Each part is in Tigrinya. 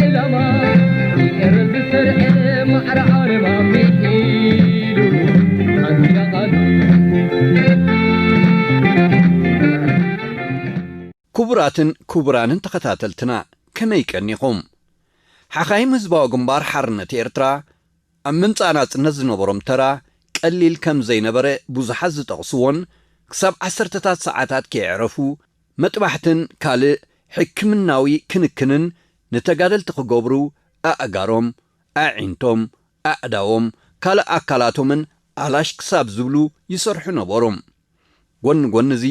ዕላማ ይእርግ ዝሰርዐ ማዕረ ዓረባ ምሒሉ ኣንዲያ ቃሉ። ክቡራትን ክቡራንን ተኸታተልትና፣ ከመይ ቀኒኹም? ሓኻይም ህዝባዊ ግንባር ሓርነት ኤርትራ ኣብ ምምጻእ ናጽነት ዝነበሮም ተራ ቀሊል ከም ዘይነበረ ብዙሓት ዝጠቕስዎን፣ ክሳብ ዓሰርተታት ሰዓታት ከየዕረፉ መጥባሕትን ካልእ ሕክምናዊ ክንክንን ንተጋደልቲ ክገብሩ፣ ኣእጋሮም፣ ኣዒንቶም፣ ኣእዳዎም፣ ካልእ ኣካላቶምን ኣላሽ ክሳብ ዝብሉ ይሰርሑ ነበሩ። ጎኒ ጎኒ እዚ፣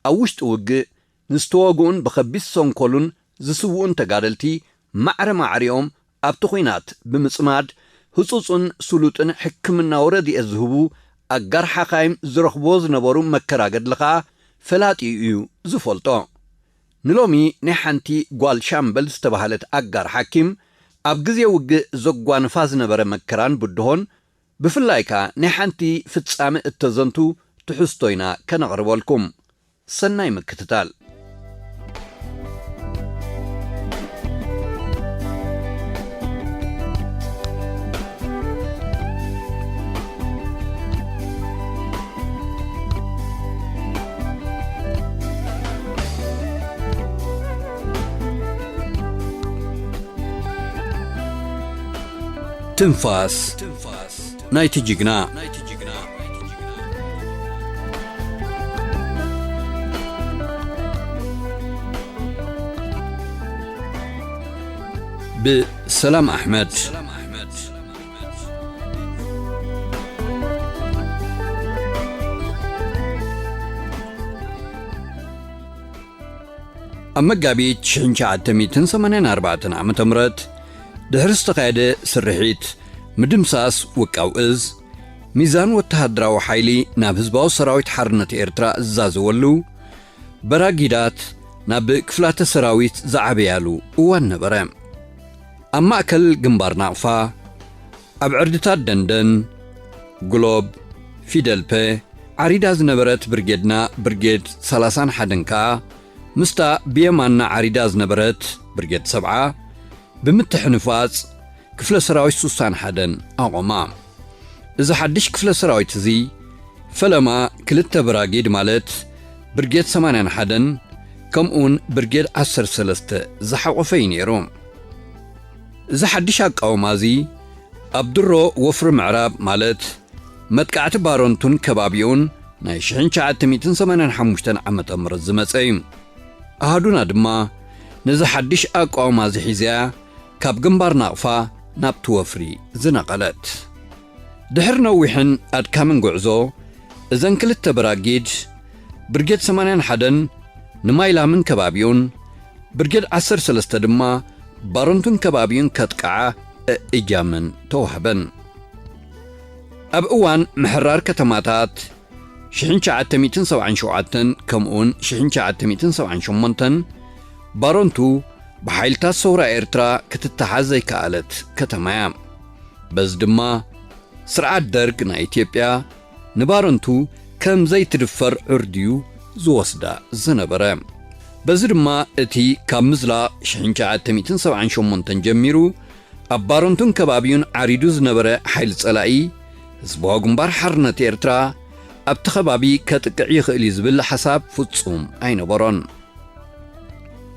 ኣብ ውሽጢ ውግእ ንዝተወግኡን ብኸቢድ ሰንኮሉን ዝስውኡን ተጋደልቲ ማዕረ ማዕሪኦም ኣብቲ ኲናት ብምጽማድ፣ ህጹጽን ስሉጥን ሕክምናዊ ረድኤት ዝህቡ ኣጋር ሓኻይም ዝረኽብዎ ዝነበሩ መከራ ገድሊ ኸኣ ፈላጢኡ እዩ ዝፈልጦ። ንሎሚ ናይ ሓንቲ ጓል ሻምበል ዝተባህለት ኣጋር ሓኪም ኣብ ግዜ ውግእ ዘጓንፋ ዝነበረ መከራን ብድሆን፣ ብፍላይ ከኣ ናይ ሓንቲ ፍጻመ እተዘንቱ ትሕዝቶ ኢና ከነቕርበልኩም። ሰናይ ምክትታል። ትንፋስ ናይቲ ጅግና። ብሰላም ኣሕመድ። ኣብ መጋቢት ሽሕን ትሽዓተ ሚእትን ሰማንያን ኣርባዕተን ዓመተ ምህረት፣ ድሕሪ ዝተኻየደ ስርሒት ምድምሳስ ውቃው እዝ፣ ሚዛን ወተሃደራዊ ሓይሊ ናብ ህዝባዊ ሰራዊት ሓርነት ኤርትራ ዝዛዘወሉ፣ በራጊዳት ናብ ክፍላተ ሰራዊት ዝዓበያሉ እዋን ነበረ። ኣብ ማእከል ግንባር ናቕፋ፣ ኣብ ዕርድታት ደንደን፣ ግሎብ፣ ፊደልፐ፣ ዓሪዳ ዝነበረት ብርጌድና ብርጌድ ሰላሳን ሓደን ከኣ፣ ምስታ ብየማንና ዓሪዳ ዝነበረት ብርጌድ ሰብዓ፣ ብምትሕንፋጽ ክፍለ ሰራዊት ሱሳን ሓደን ኣቖማ። እዚ ሓድሽ ክፍለ ሰራዊት እዚ፣ ፈለማ ክልተ ብራጊድ ማለት ብርጌድ ሰማንያን ሓደን ከምኡውን ብርጌድ ዓሰርተ ሰለስተ ዝሓቖፈ እዩ ነይሩ። እዚ ሓድሽ ኣቃውማ እዚ፣ ኣብ ድሮ ወፍሪ ምዕራብ ማለት መጥቃዕቲ ባረንቱን ከባቢኡን ናይ ሽሕን ትሽዓተ ሚእትን ሰማንያን ሓሙሽተን ዓመተ ምህረት ዝመጸ እዩ። ኣሃዱና ድማ ነዚ ሓድሽ ኣቃውማ እዚ ሒዛያ ካብ ግንባር ናቕፋ ናብቲ ወፍሪ ዝነቐለት። ድሕሪ ነዊሕን ኣድካምን ጉዕዞ፣ እዘን ክልተ በራጊድ፣ ብርጌድ ሰማንያን ሓደን ንማይላምን ከባቢኡን፣ ብርጌድ ዓሰርተ ሰለስተ ድማ ባረንቱን ከባቢኡን ከጥቅዓ እእጃመን ተዋህበን። ኣብ እዋን ምሕራር ከተማታት ሽሕን ትሽዓተ ሚእትን ሰብዓን ሸውዓተን ከምኡውን ሽሕን ትሽዓተ ሚእትን ሰብዓን ሸሞንተን፣ ባረንቱ ብሓይልታት ሰውራ ኤርትራ ክትተሓዝ ዘይከኣለት ከተማ እያ። በዚ ድማ፣ ስርዓት ደርግ ናይ ኢትዮጵያ ንባረንቱ ከም ዘይትድፈር ዕርድዩ ዝወስዳ ዝነበረ። በዚ ድማ፣ እቲ ካብ ምዝላቕ ሽሕን ትሽዓተ ሚእትን ሰብዓን ሸሞንተን ጀሚሩ ኣብ ባረንቱን ከባቢኡን ዓሪዱ ዝነበረ ሓይሊ ጸላኢ፣ ህዝባዊ ግንባር ሓርነት ኤርትራ ኣብቲ ከባቢ ከጥቅዕ ይኽእል እዩ ዝብል ሓሳብ ፍጹም ኣይነበሮን።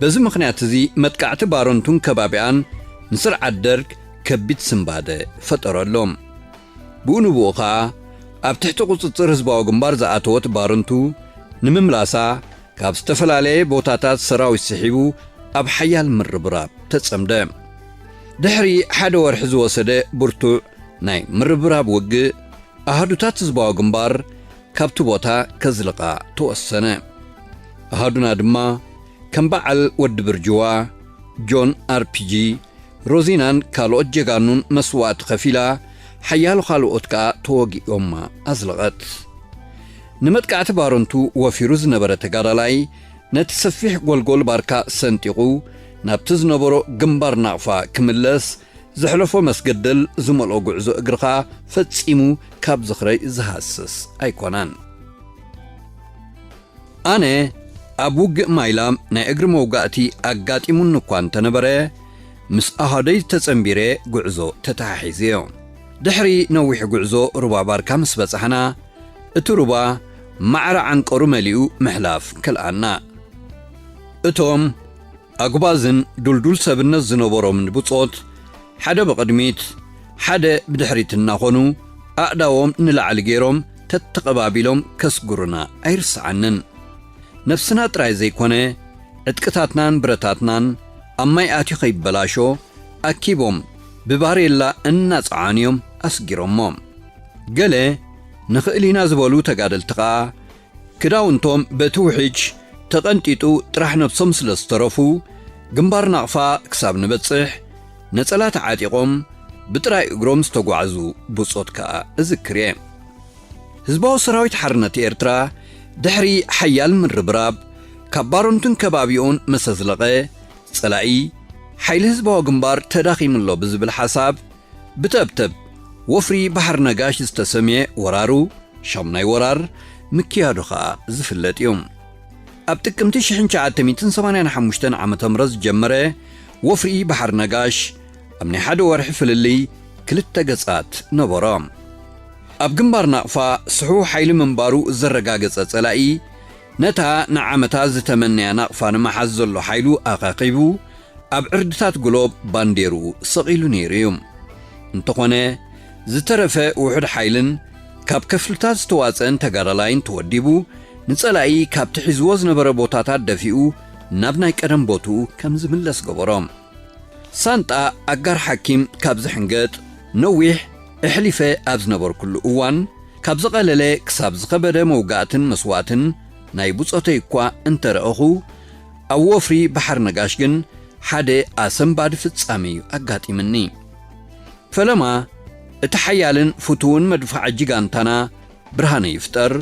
በዚ ምኽንያት እዚ፣ መጥቃዕቲ ባረንቱን ከባቢኣን ንስርዓት ደርግ ከቢድ ስንባደ ፈጠረሎም። ብኡ ንብኡ ኸኣ፣ ኣብ ትሕቲ ቁጽጽር ህዝባዊ ግንባር ዝኣተወት ባረንቱ ንምምላሳ፣ ካብ ዝተፈላለየ ቦታታት ሰራዊት ስሒቡ ኣብ ሓያል ምርብራብ ተጸምደ። ድሕሪ ሓደ ወርሒ ዝወሰደ ብርቱዕ ናይ ምርብራብ ውግእ፣ ኣሃዱታት ህዝባዊ ግንባር ካብቲ ቦታ ከዝልቓ ተወሰነ። ኣሃዱና ድማ ከም በዓል ወዲ ብርጅዋ፣ ጆን ኣርፒጂ፣ ሮዚናን ካልኦት ጀጋኑን መስዋእቲ ከፊላ፣ ሓያሎ ካልኦት ከኣ ተወጊኦማ ኣዝለቐት። ንመጥቃዕቲ ባረንቱ ወፊሩ ዝነበረ ተጋዳላይ፣ ነቲ ሰፊሕ ጎልጎል ባርካ ሰንጢቑ፣ ናብቲ ዝነበሮ ግንባር ናቕፋ ክምለስ፣ ዘሕለፎ መስገደል ዝመልኦ ጉዕዞ እግሪ ኸኣ ፈጺሙ ካብ ዝኽረይ ዝሃስስ ኣይኮነን። ኣነ ኣብ ውግእ ማይላም ናይ እግሪ መውጋእቲ ኣጋጢሙኒ እኳ እንተነበረ፣ ምስ ኣሃደይ ተጸንቢረ ጉዕዞ ተተሓሒዘዮ። ድሕሪ ነዊሕ ጉዕዞ ሩባ ባርካ ምስ በጻሕና፣ እቲ ሩባ ማዕረ ዓንቀሩ መሊኡ ምሕላፍ ከልኣና። እቶም ኣጉባዝን ዱልዱል ሰብነት ዝነበሮምን ብጾት፣ ሓደ ብቕድሚት ሓደ ብድሕሪት እናኾኑ፣ ኣእዳዎም ንላዕሊ ገይሮም ተተቐባቢሎም ከስጉሩና ኣይርስዓንን። ነብስና ጥራይ ዘይኮነ፣ ዕጥቅታትናን ብረታትናን ኣብ ማይ ኣትዩ ከይበላሾ ኣኪቦም ብባሬላ እናጸዓኑዮም ኣስጊሮሞ። ገለ ንኽእል ኢና ዝበሉ ተጋደልቲ ኸኣ፣ ክዳውንቶም በቲ ውሕጅ ተቐንጢጡ ጥራሕ ነብሶም ስለ ዝተረፉ፣ ግንባር ናቕፋ ክሳብ ንበጽሕ ነጸላ ተዓጢቖም ብጥራይ እግሮም ዝተጓዕዙ ብጾት ከኣ እዝክር እየ። ህዝባዊ ሰራዊት ሓርነት ኤርትራ ድሕሪ ሓያል ምርብራብ ካብ ባረንቱን ከባቢኡን ምስ ኣዝለቐ፣ ጸላኢ ሓይሊ ህዝባዊ ግንባር ተዳኺሙ ኣሎ ብዝብል ሓሳብ ብተብተብ ወፍሪ ባሕሪ ነጋሽ ዝተሰምየ ወራሩ፣ ሻሙናይ ወራር ምክያዱ ኸኣ ዝፍለጥ እዩ። ኣብ ጥቅምቲ ሽሕን ትሽዓተ ሚእትን ሰማንያን ሓሙሽተን ዓመተ ምህረት ዝጀመረ ወፍሪ ባሕሪ ነጋሽ፣ ኣብ ናይ ሓደ ወርሒ ፍልልይ ክልተ ገጻት ነበሮ። ኣብ ግንባር ናቕፋ ስሑው ሓይሊ ምንባሩ ዘረጋገጸ ጸላኢ፣ ነታ ንዓመታት ዝተመነያ ናቕፋ ንምሓዝ ዘሎ ሓይሉ ኣኻኺቡ፣ ኣብ ዕርድታት ግሎብ ባንዴርኡ ሰቒሉ ነይሩ እዩ። እንተኾነ፣ ዝተረፈ ውሑድ ሓይልን ካብ ክፍልታት ዝተዋጸአን ተጋዳላይን ተወዲቡ፣ ንጸላኢ ካብቲ ሒዝዎ ዝነበረ ቦታታት ደፊኡ ናብ ናይ ቀደም ቦትኡ ከም ዝምለስ ገበሮ። ሳንጣ ኣጋር ሓኪም ካብ ዝሕንገጥ፣ ነዊሕ ኣሕሊፈ ኣብ ዝነበርኩሉ እዋን፣ ካብ ዝቐለለ ክሳብ ዝኸበደ መውጋእትን መስዋእትን ናይ ብጾተይ እኳ እንተረኣኹ፣ ኣብ ወፍሪ ባሕሪ ነጋሽ ግን ሓደ ኣሰንባዲ ፍጻመ እዩ ኣጋጢምኒ። ፈለማ፣ እቲ ሓያልን ፍቱውን መድፍዓጂ ጋንታና ብርሃነ ይፍጠር፣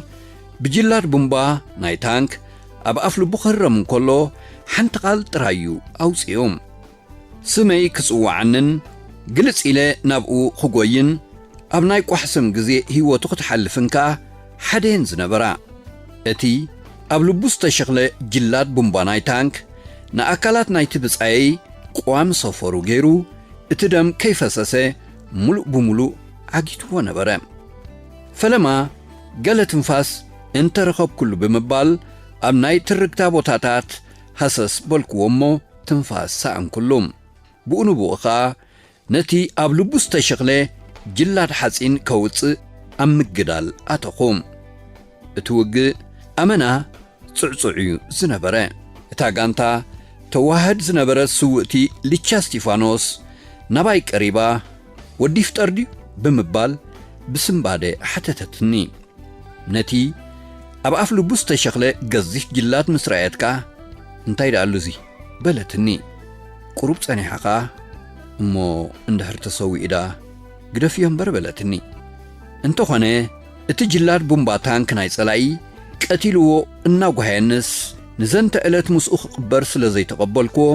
ብጅላድ ቡምባ ናይ ታንክ ኣብ ኣፍልቡ ክህረም እንከሎ፣ ሓንቲ ቃል ጥራይ እዩ ኣውጺኡ። ስመይ ክጽውዓንን ግልጽ ኢለ ናብኡ ክጎይን፣ ኣብ ናይ ቋሕስም ግዜ ህይወቱ ክትሓልፍን ከኣ ሓደየን ዝነበራ። እቲ ኣብ ልቡ ዝተሸኽለ ጅላድ ቡምባ ናይ ታንክ፣ ንኣካላት ናይቲ ብጻየይ ቅዋም ሰፈሩ ገይሩ፣ እቲ ደም ከይፈሰሰ ምሉእ ብምሉእ ዓጊትዎ ነበረ። ፈለማ፣ ገለ ትንፋስ እንተረኸብኩሉ ብምባል፣ ኣብ ናይ ትርግታ ቦታታት ሃሰስ በልክዎ እሞ፣ ትንፋስ ሰኣንኩሉ። ብኡ ንብኡ ኸኣ፣ ነቲ ኣብ ልቡ ዝተሸኽለ ጅላድ ሓጺን ከውጽእ ኣብ ምግዳል ኣተኹ። እቲ ውግእ ኣመና ጽዕጹዕ እዩ ዝነበረ። እታ ጋንታ ተዋህድ ዝነበረት ስውእቲ ልቻ እስጢፋኖስ ናባይ ቀሪባ፣ "ወዲ ይፍጠር ድዩ?" ብምባል ብስንባደ ሓተተትኒ። ነቲ ኣብ ኣፍ ልቡ ዝተሸኽለ ገዚፍ ጅላድ ምስ ረኣየት ከኣ፣ "እንታይ ደኣ ኣሉ እዚ?" በለትኒ። ቁሩብ ጸኒሓ ከኣ፣ "እሞ እንድሕር ተሰዊኡ ደኣ ግደፍዮ እምበር" በለትኒ። እንተኾነ፣ እቲ ጅላድ ቡምባ ታንክ ናይ ጸላኢ ቀቲልዎ እናጓሃየንስ፣ ንዘንተ ዕለት ምስኡ ክቕበር ስለ ዘይተቐበልክዎ፣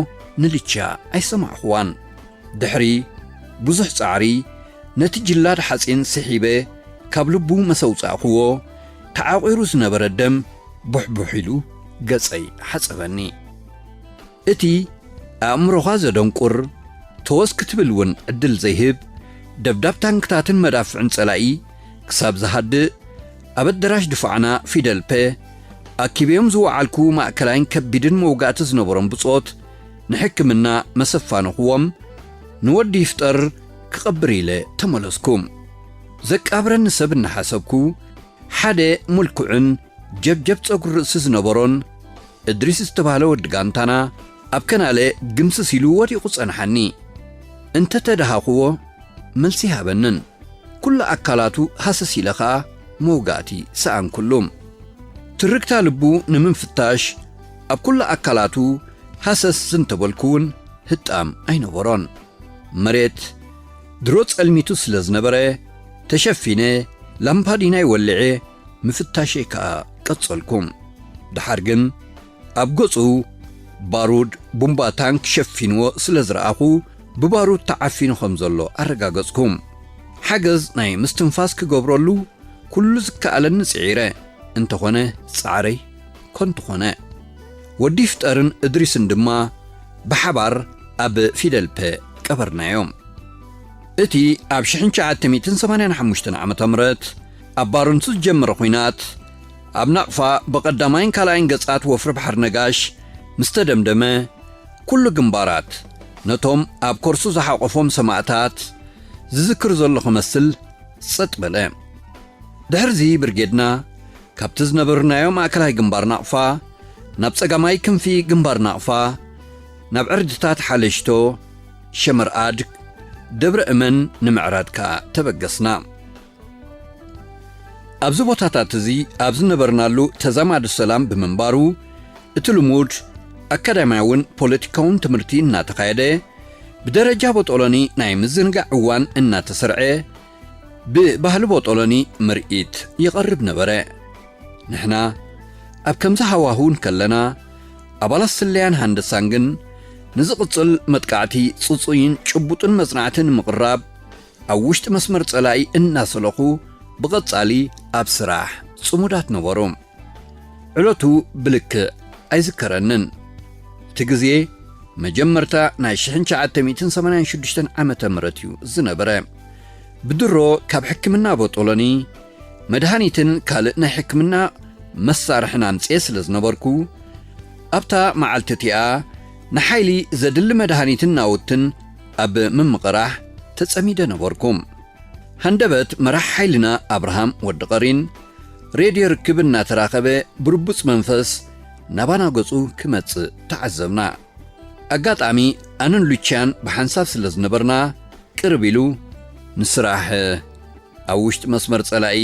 ንልቻ ኣይሰማዕኽዋን። ድሕሪ ብዙሕ ጻዕሪ፣ ነቲ ጅላድ ሓጺን ስሒበ ካብ ልቡ መሰውጻእክዎ፣ ተዓቒሩ ዝነበረ ደም ቡሕቡሕ ኢሉ ገጸይ ሓጸበኒ። እቲ ኣእምሮኻ ዘደንቁር፣ ተወስ ክትብል እውን ዕድል ዘይህብ፣ ደብዳብ ታንክታትን መዳፍዕን ጸላኢ ክሳብ ዝሃድእ፣ ኣብ ኣደራሽ ድፋዕና ፊደል ፐ ኣኪበዮም ዝወዓልኩ ማእከላይን ከቢድን መውጋእቲ ዝነበሮም ብጾት ንሕክምና መሰፋንኽዎም ንወዲ ይፍጠር ክቐብር ኢለ ተመለስኩ። ዘቃብረኒ ሰብ እናሓሰብኩ፣ ሓደ ምልኩዕን ጀብጀብ ጸጉሪ ርእሲ ዝነበሮን እድሪስ ዝተባህለ ወዲ ጋንታና ኣብ ከናለ ግምስስ ኢሉ ወዲቑ ጸንሓኒ። እንተ ተደሃኽዎ መልሲ ይሃበንን። ኩሉ ኣካላቱ ሃሰስ ኢለ ኸኣ መውጋእቲ ሰኣንኩሉ። ትርግታ ልቡ ንምፍታሽ ኣብ ኩሉ ኣካላቱ ሃሰስ እንተበልኩ እውን ህጣም ኣይነበሮን። መሬት ድሮ ጸልሚቱ ስለ ዝነበረ፣ ተሸፊነ ላምፓዲናይ ወልዐ ምፍታሸይ ከኣ ቀጸልኩ። ደሓር ግን ኣብ ገጹ ባሩድ ቡምባ ታንክ ሸፊንዎ ስለ ዝረኣኹ፣ ብባሩድ ተዓፊኑ ከም ዘሎ ኣረጋገጽኩ። ሓገዝ ናይ ምስትንፋስ ክገብረሉ ኩሉ ዝከኣለኒ ጽዒረ፣ እንተኾነ ጻዕረይ ከንቱ ኮነ። ወዲ ይፍጠርን እድሪስን ድማ ብሓባር ኣብ ፊደል ፐ ቀበርናዮ። እቲ ኣብ ሽሕን ትሽዓተ ሚእትን ሰማንያን ሓሙሽተን ዓመተ ምህረት ኣብ ባረንቱ ዝጀመረ ኲናት፣ ኣብ ናቕፋ ብቐዳማይን ካልኣይን ገጻት ወፍሪ ባሕሪ ነጋሽ ምስ ተደምደመ፣ ኩሉ ግንባራት ነቶም ኣብ ከርሱ ዝሓቖፎም ሰማእታት ዝዝክር ዘሎ ክመስል ጸጥ በለ። ድሕርዚ ብርጌድና ካብቲ ዝነበርናዮ ማእከላይ ግንባር ናቕፋ ናብ ጸጋማይ ክንፊ ግንባር ናቕፋ፣ ናብ ዕርድታት ሓለሽቶ፣ ሸመርኣድ፣ ደብረ እመን ንምዕራድ ከኣ ተበገስና። ኣብዚ ቦታታት እዚ ኣብ ዝነበርናሉ ተዛማዲ ሰላም ብምንባሩ፣ እቲ ልሙድ ኣካዳሚያውን ፖለቲካውን ትምህርቲ እናተኻየደ፣ ብደረጃ ቦጦሎኒ ናይ ምዝንጋዕ እዋን እናተሰርዐ፣ ብባህሊ ቦጦሎኒ ምርኢት ይቐርብ ነበረ። ንሕና ኣብ ከምዚ ሃዋህው እንከለና፣ ኣባላት ስለያን ሃንደሳን ግን ንዝቕጽል መጥቃዕቲ ጽጹይን ጭቡጥን መጽናዕቲ ንምቕራብ ኣብ ውሽጢ መስመር ጸላኢ እናሰለኹ ብቐጻሊ ኣብ ስራሕ ጽሙዳት ነበሩ። ዕለቱ ብልክዕ ኣይዝከረንን። እቲ ግዜ መጀመርታ ናይ ሽሕን ትሽዓተ ሚእትን ሰማንያን ሽዱሽተን ዓመተ ምህረት እዩ ዝነበረ። ብድሮ ካብ ሕክምና ቦጦሎኒ መድሃኒትን ካልእ ናይ ሕክምና መሳርሕን ኣምጽኤ ስለ ዝነበርኩ፣ ኣብታ መዓልቲ እቲኣ ንሓይሊ ዘድሊ መድሃኒትን ናውትን ኣብ ምምቕራሕ ተጸሚደ ነበርኩ። ሃንደበት መራሕ ሓይልና ኣብርሃም ወዲ ቀሪን ሬድዮ ርክብ እናተራኸበ ብርቡጽ መንፈስ ናባና ገጹ ክመጽእ ተዓዘብና። ኣጋጣሚ ኣነን ሉቻን ብሓንሳብ ስለ ዝነበርና ቅርብ ኢሉ፣ "ንስራሕ ኣብ ውሽጢ መስመር ጸላኢ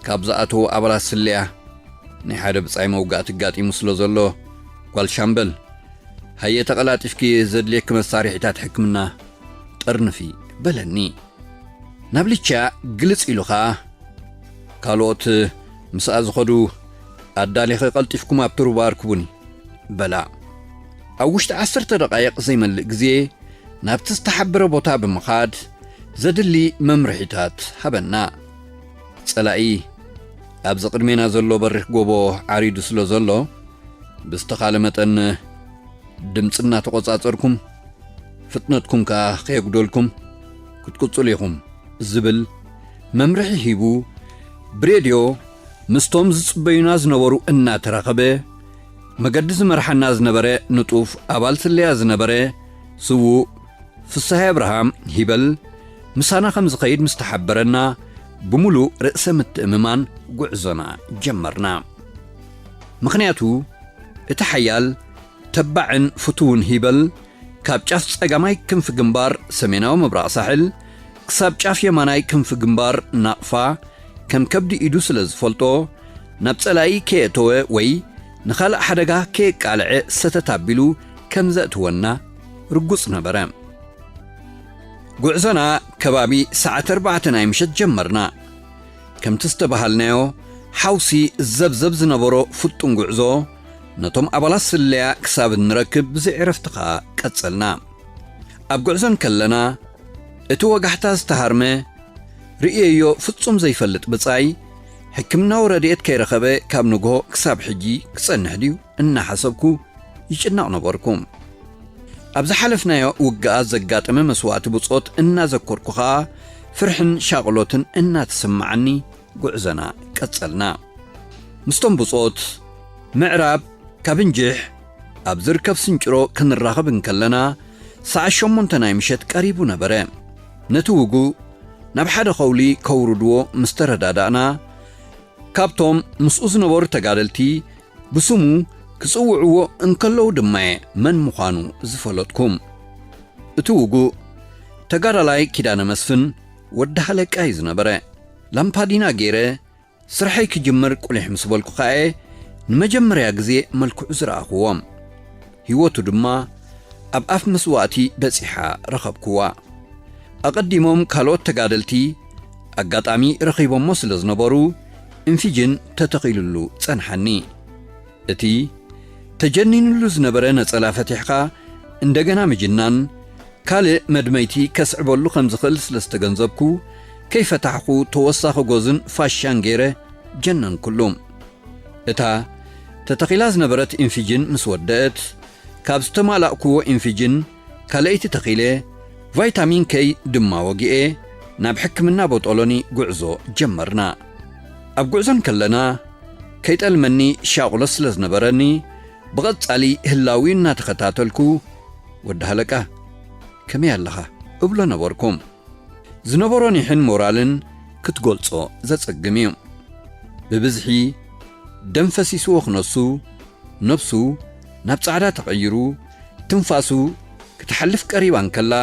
ካብ ዝኣተዉ ኣባላት ስለያ ናይ ሓደ ብጻይ መውጋእቲ ኣጋጢሙ ስለ ዘሎ፣ ጓል ሻምበል፣ ሃየ ተቐላጢፍኪ ዘድልየኪ መሳርሒታት ሕክምና ጠርንፊ" በለኒ። ናብ ሉቻ ግልጽ ኢሉ ኸኣ፣ "ካልኦት ምስኣ ዝኸዱ ኣዳሊኺ ቀልጢፍኩም ኣብቲ ሩባ ኣርክቡኒ" በላ። ኣብ ውሽጢ ዓሰርተ ደቓይቕ ዘይመልእ ግዜ ናብቲ ዝተሓበረ ቦታ ብምኻድ ዘድሊ መምርሒታት ሃበና። ጸላኢ ኣብዚ ቅድሜና ዘሎ በሪኽ ጎቦ ዓሪዱ ስለ ዘሎ፣ ብዝተኻለ መጠን ድምጺ እናተቖጻጸርኩም፣ ፍጥነትኩም ከኣ ከየጉደልኩም ክትቅጽሉ ኢኹም ዝብል መምርሒ ሂቡ፣ ብሬድዮ ምስቶም ዝጽበዩና ዝነበሩ እናተራኸበ፣ መገዲ ዝመርሓና ዝነበረ ንጡፍ ኣባል ስለያ ዝነበረ ስዉእ ፍስሃይ ኣብርሃም ሂበል ምሳና ከም ዝኸይድ ምስ ተሓበረና፣ ብምሉእ ርእሰ ምትእምማን ጉዕዞና ጀመርና። ምኽንያቱ፣ እቲ ሓያል፣ ተባዕን ፍቱውን ሂበል፣ ካብ ጫፍ ጸጋማይ ክንፊ ግንባር ሰሜናዊ ምብራቕ ሳሕል ክሳብ ጫፍ የማናይ ክንፊ ግንባር ናቕፋ ከም ከብዲ ኢዱ ስለ ዝፈልጦ፣ ናብ ጸላኢ ከየእተወ ወይ ንኻልእ ሓደጋ ከየቃልዐ ሰተት ኣቢሉ ከም ዘእትወና ርጉጽ ነበረ። ጉዕዞና ከባቢ ሰዓት ኣርባዕተ ናይ ምሸት ጀመርና። ከምቲ ዝተባሃልናዮ፣ ሓውሲ ዘብዘብ ዝነበሮ ፍጡን ጉዕዞ፣ ነቶም ኣባላት ስለያ ክሳብ እንረክብ ብዘይ ዕረፍቲ ኸኣ ቀጸልና። ኣብ ጉዕዞ እንከለና፣ እቲ ወጋሕታ ዝተሃርመ፣ ርእየዮ ፍጹም ዘይፈልጥ ብጻይ፣ ሕክምናዊ ረድኤት ከይረኸበ ካብ ንግሆ ክሳብ ሕጂ ክጸንሕ ድዩ እናሓሰብኩ ይጭነቕ ነበርኩ። ኣብ ዝሓለፍናዮ ውግኣት ዘጋጠመ መስዋእቲ ብጾት እናዘከርኩ ኸኣ፣ ፍርሕን ሻቕሎትን እናተሰማዓኒ፣ ጉዕዞና ቀጸልና። ምስቶም ብጾት ምዕራብ ካብ እንጅሕ ኣብ ዝርከብ ስንጭሮ ክንራኸብ እንከለና፣ ሰዓት ሸሞንተ ናይ ምሸት ቀሪቡ ነበረ። ነቲ ውጉእ ናብ ሓደ ኸውሊ ከውርድዎ ምስ ተረዳዳእና፣ ካብቶም ምስኡ ዝነበሩ ተጋደልቲ ብስሙ ክጽውዕዎ እንከለዉ ድማ'የ መን ምዃኑ ዝፈለጥኩ። እቲ ውጉእ ተጋዳላይ ኪዳነ መስፍን ወዲ ሃለቃ እዩ ዝነበረ። ላምፓዲና ገይረ ስርሐይ ክጅምር ቁሊሕ ምስ በልኩ ኸኣ'የ ንመጀመርያ ግዜ መልክዑ ዝረኣኽዎ። ህይወቱ ድማ ኣብ ኣፍ መስዋእቲ በጺሓ ረኸብክዋ። ኣቐዲሞም ካልኦት ተጋደልቲ ኣጋጣሚ ረኺቦሞ ስለ ዝነበሩ፣ ኢንፊጅን ተተኺሉሉ ጸንሓኒ። እቲ ተጀኒኑሉ ዝነበረ ነጸላ ፈቲሕኻ እንደገና ምጅናን፣ ካልእ መድመይቲ ከስዕበሉ ከም ዝኽእል ስለ ዝተገንዘብኩ፣ ከይፈታሕኩ ተወሳኺ ጎዝን ፋሻን ገይረ ጀነንኩሉ። እታ ተተኺላ ዝነበረት ኢንፊጅን ምስ ወደአት፣ ካብ ዝተማላእክዎ ኢንፊጅን ካልኣይቲ ተኺለ፣ ቫይታሚን ኬይ ድማ ወጊኤ ናብ ሕክምና ቦጦሎኒ ጉዕዞ ጀመርና። ኣብ ጉዕዞ እንከለና ከይጠልመኒ ሻቕሎ ስለ ዝነበረኒ ብቐጻሊ ህላዊ እናተኸታተልኩ፣ "ወዲ ሃለቃ፣ ከመይ ኣለኻ?" እብሎ ነበርኩ። ዝነበሮ ኒሕን ሞራልን ክትገልጾ ዘጸግም እዩ። ብብዝሒ ደም ፈሲስዎ ክነሱ፣ ነብሱ ናብ ጻዕዳ ተቐይሩ፣ ትንፋሱ ክትሓልፍ ቀሪባ እንከላ፣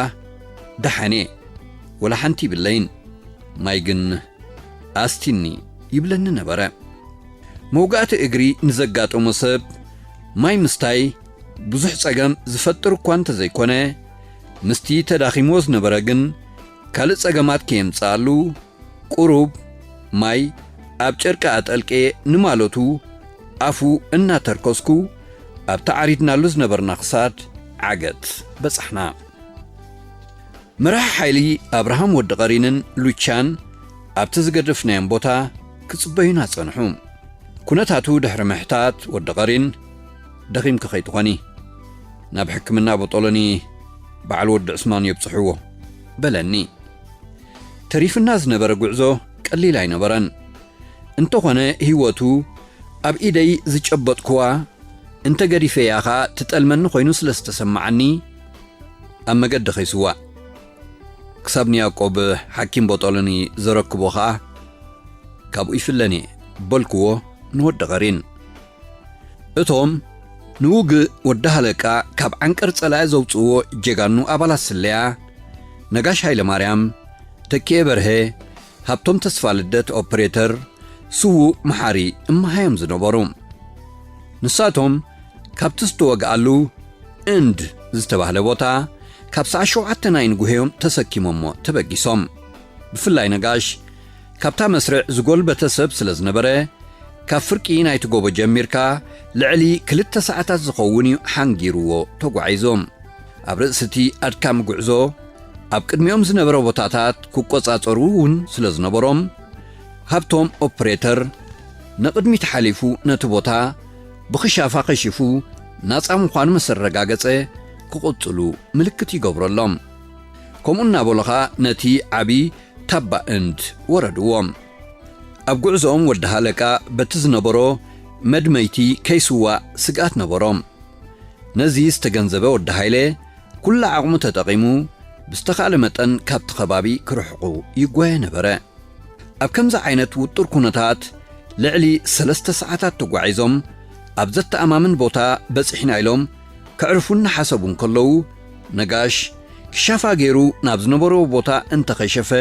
"ደሓን እየ፣ ወላ ሓንቲ ይብለይን፣ ማይ ግን ኣስቲኒ" ይብለኒ ነበረ። መውጋእቲ እግሪ ንዘጋጠሞ ሰብ ማይ ምስታይ ብዙሕ ጸገም ዝፈጥር እኳ እንተዘይኮነ፣ ምስቲ ተዳኺምዎ ዝነበረ ግን ካልእ ጸገማት ከየምጽኣሉ፣ ቁሩብ ማይ ኣብ ጨርቂ ኣጠልቄ ንማለቱ ኣፉ እናተርከስኩ ኣብቲ ዓሪድናሉ ዝነበርና ክሳድ ዓገት በጻሕና። መራሒ ሓይሊ ኣብርሃም ወዲ ቀሪንን ሉቻን ኣብቲ ዝገደፍናዮም ቦታ ክጽበዩና ጸንሑ። ኩነታቱ ድሕሪ ምሕታት ወዲ ቀሪን፣ "ደኺምኪ ከይትኾኒ፣ ናብ ሕክምና ቦጦሎኒ በዓል ወዲ ዑስማን የብጽሕዎ" በለኒ። ተሪፍና ዝነበረ ጉዕዞ ቀሊል ኣይነበረን። እንተኾነ ህይወቱ ኣብ ኢደይ ዝጨበጥኩዋ እንተ ገዲፈያ ኸኣ ትጠልመኒ ኮይኑ ስለ ዝተሰማዓኒ ኣብ መገዲ ኸይስዋእ። ክሳብ ንያቆብ ሓኪም ቦጦሎኒ ዘረክቦ ኸኣ ካብኡ ይፍለኒ በልክዎ ንወዲ ቐሪን። እቶም ንውግእ ወዲ ሃለቃ ካብ ዓንቀር ጸላኢ ዘውጽእዎ ጀጋኑ ኣባላት ስለያ፣ ነጋሽ ሃይለማርያም፣ ተኪኤ በርሀ፣ ሃብቶም ተስፋ ልደት ኦፕሬተር፣ ስዉእ መሓሪ እመሃዮም ዝነበሩ። ንሳቶም ካብቲ ዝተወግኣሉ እንድ ዝተባህለ ቦታ ካብ ሰዓት ሸውዓተ ናይ ንጉሄዮም ተሰኪሞሞ ተበጊሶም። ብፍላይ ነጋሽ ካብታ መስርዕ ዝጎልበተ ሰብ ስለ ዝነበረ፣ ካብ ፍርቂ ናይቲ ጎቦ ጀሚርካ ልዕሊ ክልተ ሰዓታት ዝኸውን እዩ ሓንጊርዎ ተጓዒዞም። ኣብ ርእሲ እቲ ኣድካሚ ጉዕዞ፣ ኣብ ቅድሚኦም ዝነበረ ቦታታት ክቆጻጸሩ እውን ስለ ዝነበሮም፣ ሃብቶም ኦፕሬተር ንቕድሚት ሓሊፉ ነቲ ቦታ ብኽሻፋ ከሺፉ ናጻ ምዃኑ ምስ ኣረጋገጸ፣ ክቕጽሉ ምልክት ይገብረሎም። ከምኡ እናበሉ ኸኣ ነቲ ዓቢ ታባ እንድ ወረድዎም። ኣብ ጉዕዞኦም ወዲ ሃለቃ በቲ ዝነበሮ መድመይቲ ከይስዋእ ስግኣት ነበሮም። ነዚ ዝተገንዘበ ወዲ ሃይለ፣ ኩሉ ዓቕሙ ተጠቒሙ፣ ብዝተኻእለ መጠን ካብቲ ከባቢ ክርሕቑ ይጓየ ነበረ። ኣብ ከምዚ ዓይነት ውጡር ኩነታት፣ ልዕሊ ሰለስተ ሰዓታት ተጓዒዞም፣ ኣብ ዘተኣማምን ቦታ በጺሕና ኢሎም ከዕርፉ እናሓሰቡ እንከለዉ፣ ነጋሽ ክሻፋ ገይሩ ናብ ዝነበርዎ ቦታ እንተኸሸፈ፣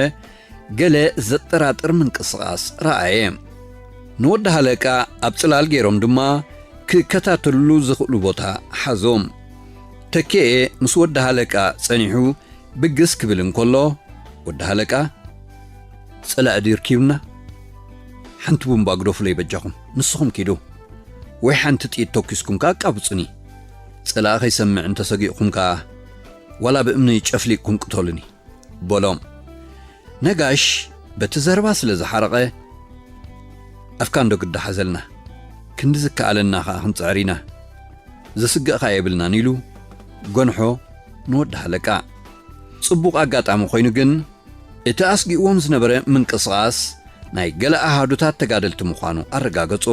ገለ ዘጠራጥር ምንቅስቓስ ረኣየ። ንወዲ ሃለቃ ኣብ ጽላል ገይሮም ድማ ክከታተልሉ ዝኽእሉ ቦታ ሓዞም። ተኬኤ ምስ ወዲ ሃለቃ ጸኒሑ ብግስ ክብል እንከሎ፣ ወዲ ሃለቃ፣ "ጸላኢ ድዩ ርኪብና? ሓንቲ ቡምባ ግደፉለይ በጃኹም፣ ንስኹም ኪዱ። ወይ ሓንቲ ጥይት ተኩስኩም ከኣ ኣቃብጹኒ። ጸላኢ ከይሰምዕ እንተሰጊእኩም ከኣ፣ ዋላ ብእምኒ ጨፍሊቕኩም ቅተሉኒ" በሎም። ነጋሽ በቲ ዘረባ ስለ ዝሓረቐ፣ "ኣፍካ እንዶ ግዳ ሓዘልና፣ ክንዲ ዝከኣለና ከኣ ክንጽዕር ኢና፣ ዘስግእኻ የብልናን" ኢሉ ገንሖ ንወዲ ሃለቃ። ጽቡቕ ኣጋጣሚ ኮይኑ ግን፣ እቲ ኣስጊእዎም ዝነበረ ምንቅስቓስ ናይ ገለ ኣሃዱታት ተጋደልቲ ምዃኑ ኣረጋገጹ።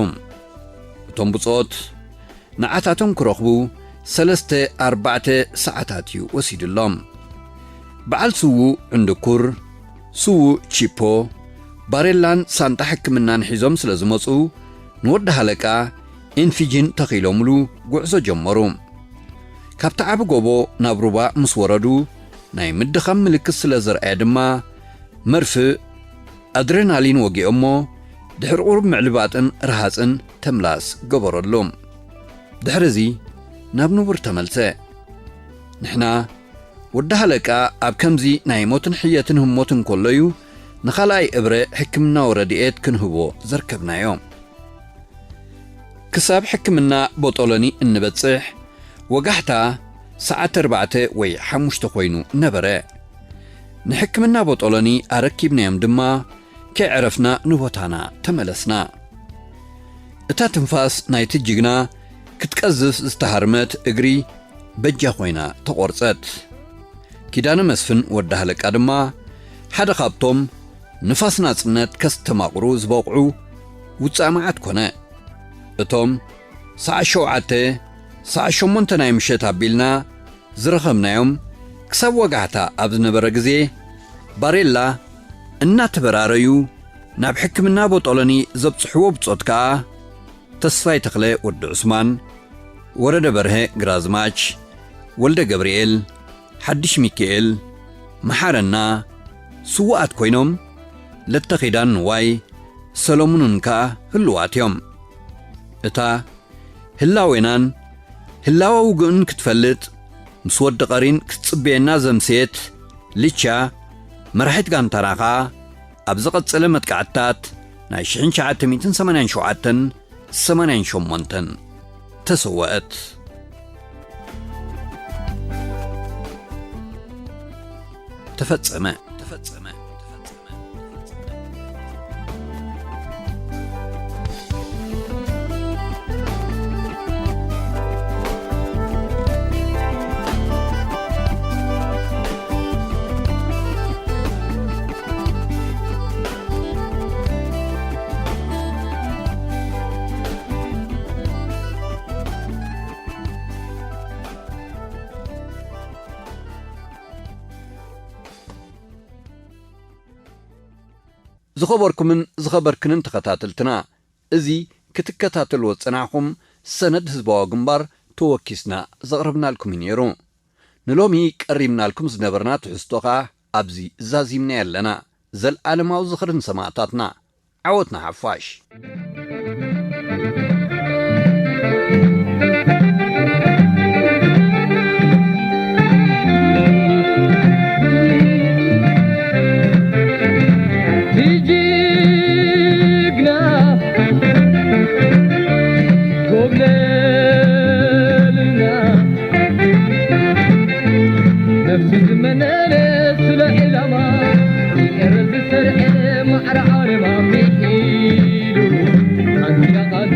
እቶም ብጾት ንዓታቶም ክረኽቡ ሰለስተ ኣርባዕተ ሰዓታት እዩ ወሲድሎም። በዓል ስዉእ ዕንድኩር፣ ስዉእ ቺፖ፣ ባሬላን ሳንጣ ሕክምናን ሒዞም ስለ ዝመጹ፣ ንወዲ ሃለቃ ኢንፊጂን ተኺሎምሉ ጉዕዞ ጀመሩ። ካብቲ ዓቢ ጎቦ ናብ ሩባ ምስ ወረዱ፣ ናይ ምድኻም ምልክት ስለ ዘርኣየ ድማ፣ መርፍእ ኣድሬናሊን ወጊኦሞ፣ ድሕሪ ቁሩብ ምዕልባጥን ረሃጽን ተምላስ ገበረሉ። ድሕሪ እዚ ናብ ንቡር ተመልሰ። ንሕና ወዲ ሃለቃ ኣብ ከምዚ ናይ ሞትን ሕየትን ህሞት እንከሎ እዩ ንኻልኣይ እብረ ሕክምናዊ ረድኤት ክንህቦ ዘርከብናዮ። ክሳብ ሕክምና ቦጦሎኒ እንበጽሕ፣ ወጋሕታ ሰዓት ኣርባዕተ ወይ ሓሙሽተ ኮይኑ ነበረ። ንሕክምና ቦጦሎኒ ኣረኪብናዮም ድማ፣ ከይዕረፍና ንቦታና ተመለስና። እታ ትንፋስ ናይቲ ጅግና ክትቀዝፍ ዝተሃርመት እግሪ በጃ ኮይና ተቖርጸት። ኪዳነ መስፍን ወዲ ሃለቃ ድማ ሓደ ካብቶም ንፋስ ናጽነት ከስተማቕሩ ዝበቕዑ ውጻእ መዓት ኮነ። እቶም ሰዓት ሸውዓተ፣ ሰዓት ሸሞንተ ናይ ምሸት ኣቢልና ዝረኸብናዮም ክሳብ ወጋሕታ ኣብ ዝነበረ ግዜ፣ ባሬላ እናተበራረዩ ናብ ሕክምና ቦጦሎኒ ዘብጽሕዎ ብጾት ከኣ፣ ተስፋይ ተኽለ ወዲ ዑስማን፣ ወረደ በርሀ ግራዝማች፣ ወልደ ገብርኤል፣ ሓድሽ ሚካኤል፣ መሓረና፣ ስዉኣት ኮይኖም፣ ለተኺዳን ንዋይ፣ ሰሎሙንን ከኣ ህሉዋት እዮም። እታ ህላዌናን ህላወ ውግእን ክትፈልጥ፣ ምስ ወዲ ቀሪን ክትጽበየና ዘምሰየት ልቻ፣ መራሒት ጋንታና ኸኣ ኣብ ዝቐጸለ መጥቃዕትታት ናይ ሽሕን ትሽዓተ ሚእትን ሰማንያን ሸውዓተን ሰማንያን ሸሞንተን ተሰወአት። ተፈጸመ። ተፈጸመ። ዝኸበርኩምን ዝኸበርክንን ተኸታተልትና፣ እዚ ክትከታተልዎ ዝጸናሕኩም ሰነድ ህዝባዊ ግንባር ተወኪስና ዘቕረብናልኩም እዩ ነይሩ። ንሎሚ ቀሪብናልኩም ዝነበርና ትሕዝቶ ኸኣ ኣብዚ ዛዚምና ኣለና። ዘልኣለማዊ ዝኽሪ ንሰማእታትና። ዓወት ንሓፋሽ። ጅግና ጎብለልና፣ ነፍሱ ዝመነነ ስለ ዕላማ፣ ይኤረ ዝሰርዐ ማዕረ ዓረማ ምሒሉ፣ ኣንቲያ ቃሉ